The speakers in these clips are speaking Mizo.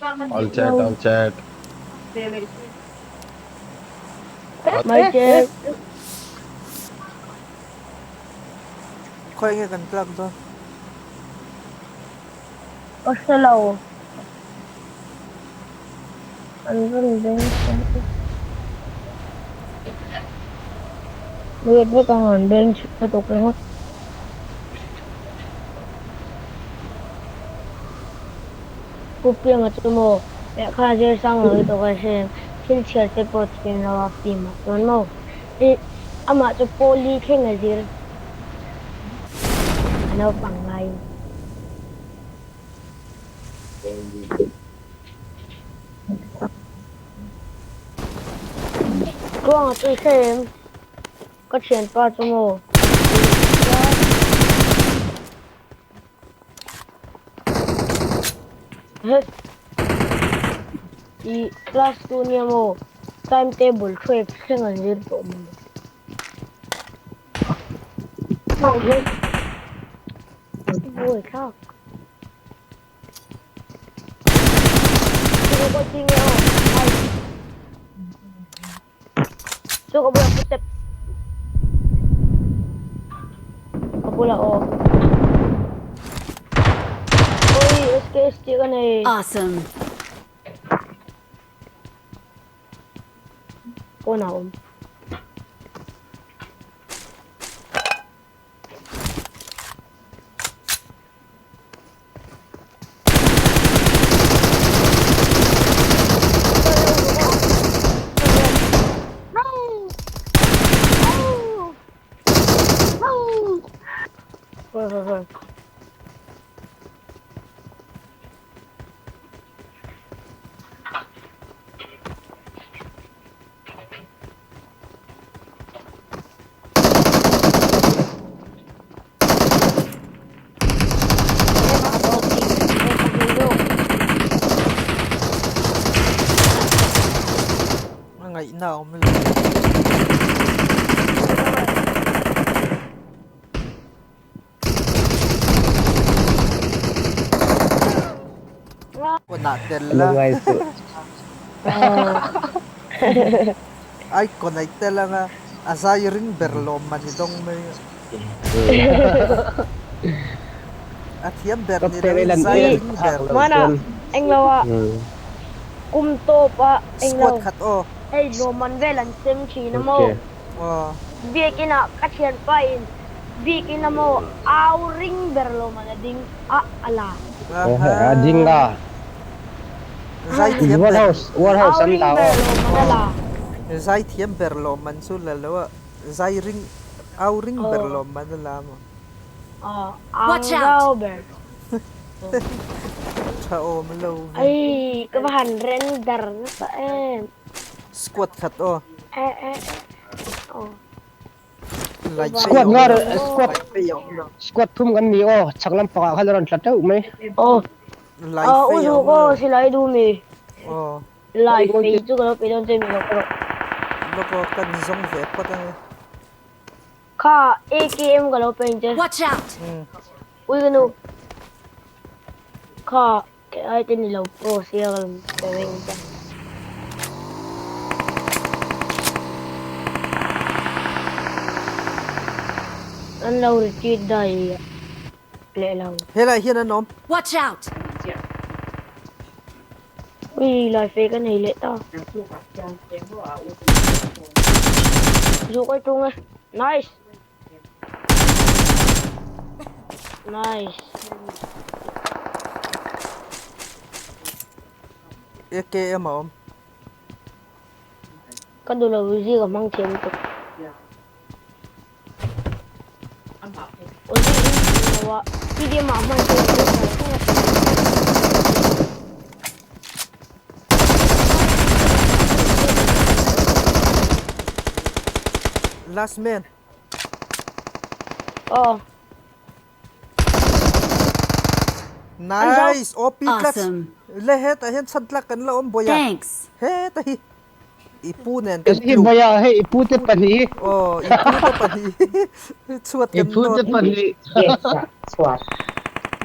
All chat, all chat. My chat. Khawi nge kan tlak dawn? Ka hre lo. An rawn beng chhung chu. Riat vek ang an beng chhung lutuk ringawt. Pu Pianga chu maw lehkha zir sang lo lutuk a hre em? Thil chhiar te pawh thiam lo a fim ah chuan maw? I amah chu pawli thleng a zir a naupang laiin. Tluanga chu i hre em? Ka thianpa chu maw? I class 2 nia maw timetable thuai thleng an zir tawh maw? Buai thlak. Chu ka bulah footstep. Ka bulah aw. Oi, SKS tih ka nei. Awesome. Pawnah a awm. A ngaihna a awm lo. Kawnah tel la. Ai kawnah tel anga a zai ring ber lawm man i dawng mai a. A thiam ber ni lo in zai ring ber. Mana englo a kum tawp a englo. Squad khat aw. Hei lawmman vel an sem thin a maw. Aw. Biakin ah ka thianpa in biakin a maw au ring ber lo man a ding a a la. A ding a. Zaithiam ber. Warhouse warhouse Au an ring la ber aw. lo man a la. Zaithiam ber lo man chu la lo a zai ring au ring ber Aw. lo man a la maw. Aw ang Watch out! zau ber. Tha awm lo ve. Ai ka va han render nasa em. Squad khat aw. Eh eh eh. Squad nga squad squad thum kan ni aw chhak lampang ah khan a rawn tla teuh mai. Aw aw u zu ko silai du mi. Lai fei chu ka lo pe dawn che mi lo ka rawh. Loko kan zawng ve phawt ange. Kha AKM ka lo pe ang che. Watch out! Ui ka nu. Kha Kei ai te ni lo pawh sia ka lo pe reng che. An lo retreat daih leh lo. Helai hian an awm. Watch out! Ui lai fe ka nei leh ta. Zuk ai tung e. Nice. Nice. AKM a awm. Ka duh lo Uzi ka hmang thiam lutuk. Uzi hi lo a PDM ah hman theih a ni. Last man. Oh. Nice. OP clutch. Awesome. Le hetah hian chhan tlak kan la awm bawih a. Thanks. Heta hi i pu nen kan Hi tlu. bawih a, hei i pu te pahnih. Aw, i pu te pahnih. Chhuat I kan pu te nawt. pahnih.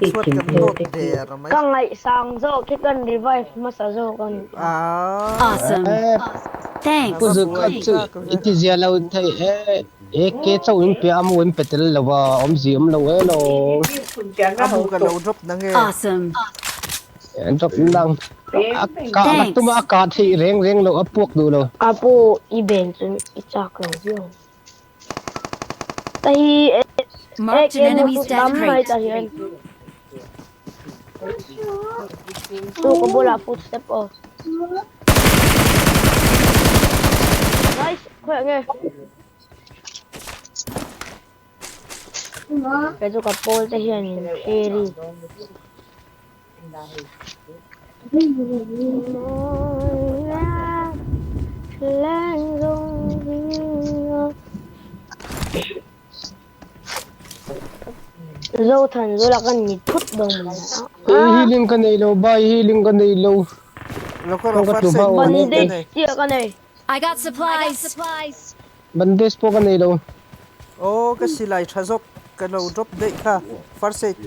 Chhuat kan dawt der mai. Ka ngaihsang zawk hi kan revive hmasa zawk a ni. Ah. Awesome. Thanks. Pu Zuka chu i ti zia lo thei e. AK chauh in pe a mu in pe tel lo a, awmzia awm lo e lo. A mu ka lo drop na nge. Awesome. Drop nang. A kah ka tum a, a kah theih reng reng lo, a puak duh lo. A pu i ben chu i chak lo viau. Ta hi Marked an AK mu enemy's chu death tam mai crate. ta hian. Chu ka bulah footstep aw. Nice, khawiah nge? Kei chu ka pawl te hian in carry. Zothan zula kan ni thut dawn maw Ei healing ka nei lo bai healing ka nei lo. Lokawr Ka first tlu aid bau kit ka Bandage nei. chiah ka nei. I got supplies. Bandage pawh ka nei lo. Aw ka silai tha zawk ka lo drop daih kha first aid.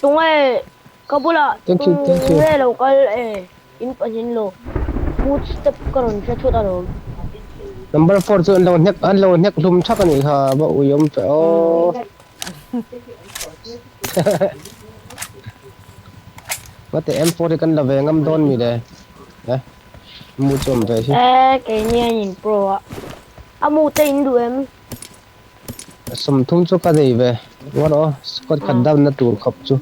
Tunge ka bulah Thank you thank you. tunge lo kal e in pahnih lo footstep ka rawn hre thut alawm. Number four chu an lo hnek an lo hnek hlum thak a nih kha va ui awm fe aw. Ngate M4 hi kan la ve ngam dawn mi le. Eh mu chu awm ve hi. E keini an in pro a a mu te in duh em? Sawmthum chu ka nei ve. Ngaw aw squad khat down na tur khawp chu.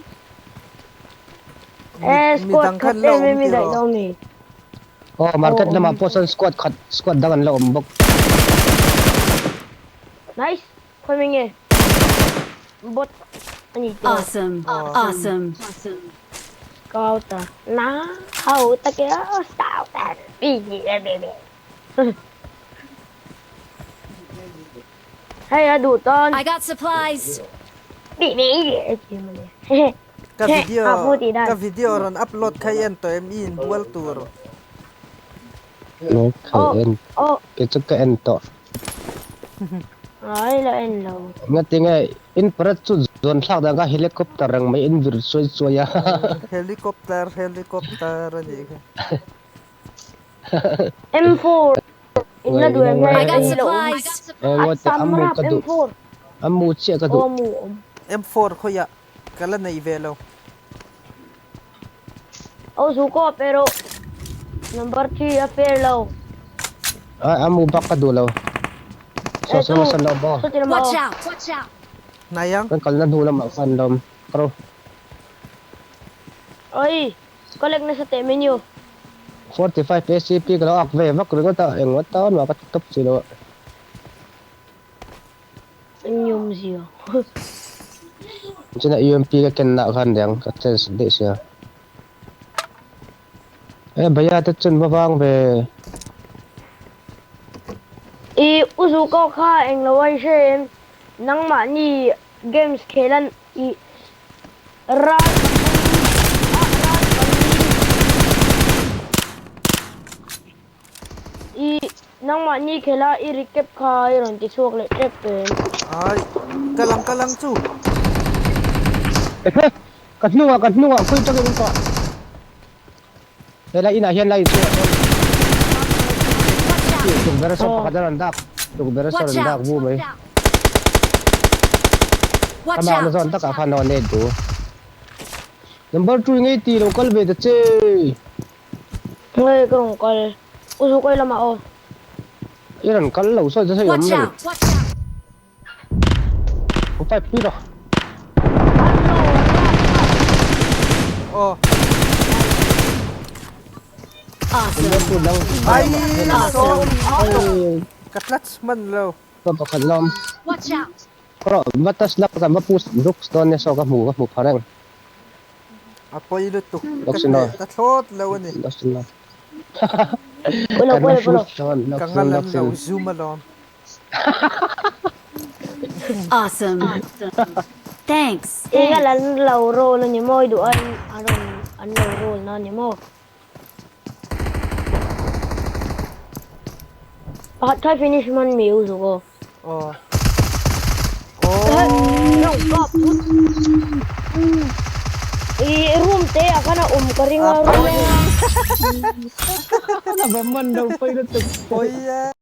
E Mi squad dang khat khan la em awm em i daih tiraw? lo mi? Aw market lamah pawh chuan squad khat squad dang an la awm bawk. Nice khawi mai nge bot a ni tiraw? Awesome. Awesome. Scout a na ho tak e aw scout a Hei a duh tawn. I got supplies. Ka video ka video rawn upload kha i en tawh em i inbual tur. Lo kha en kei chu ka en tawh. Ai la en lo. Ngatinge in parat chu zawn thlak dan kha helicopter reng mai in vir chuai chuai a. Helicopter helicopter a nih kha. M4 in la duh em I got hei lo awm. supplies. A tam rap M4. A mu chiah ka Aw duh. a mu awm. M4 khawiah ka la nei ve lo. Aw zu kaw pero number 3 a fair lo. A a mu bak ka duh lo. Saw Eh saw tu saw lo maw. saw ti lamah Watch aw. out. Hnai ang. Kan kalna hnu lamah khan lawm ka ro. Oi collect nasa teh menu. 45 ACP ka lo ak ve vak ringawt a engawt tan mah ka ti tawp si lo a. Eng awmzia. Chuna UMP ka ken nah khan niang ka chance daih sia. E bhaiya te chun va vang ve. I u zu ko kha eng lo ai hre em nangmahni games khelan i ral pathum ah ral pali I nangmahni khela i recap kha i rawn ti chhuak leh tep tawh em? Ai, kal ang kal ang chu. Ehe, ka hnungah ka hnungah khawi takin in kah. Helai inah hian lai inchungah chuan tukverh saw pakhat a rawn dak, tukverh saw a rawn dak bu mai. Ka mahna zawn takah khan a net duh. Number two i ngei tih lo kal ve ta che. Nge ka rawn kal? U zu kawi lamah aw. I rawn kal lo sawi chu sawi awm lo. U pipe pui rawh. Aw. Number two dang Ai sorry ka clutch hman lo. Ka pakhat lawm. Rawh va touch lak ka va push drugs dawn nia saw ka hmu ka hmu pha reng. A pawi lutuk ka hneh ta thlawt lo a ni. Pawilo pawilo pawilo. Ka ngal an lo zoom alawm. Awesome. Thanks. I ngal an lo roll a ni maw i duh a a rawn an lo roll na a ni maw. Pakhat kha finish hman mi u zuk aw. Aw. Aw. Rong kap thut. I room te ah khan a awm ka ring a room. A va man lo pawi lutuk. Pawi e.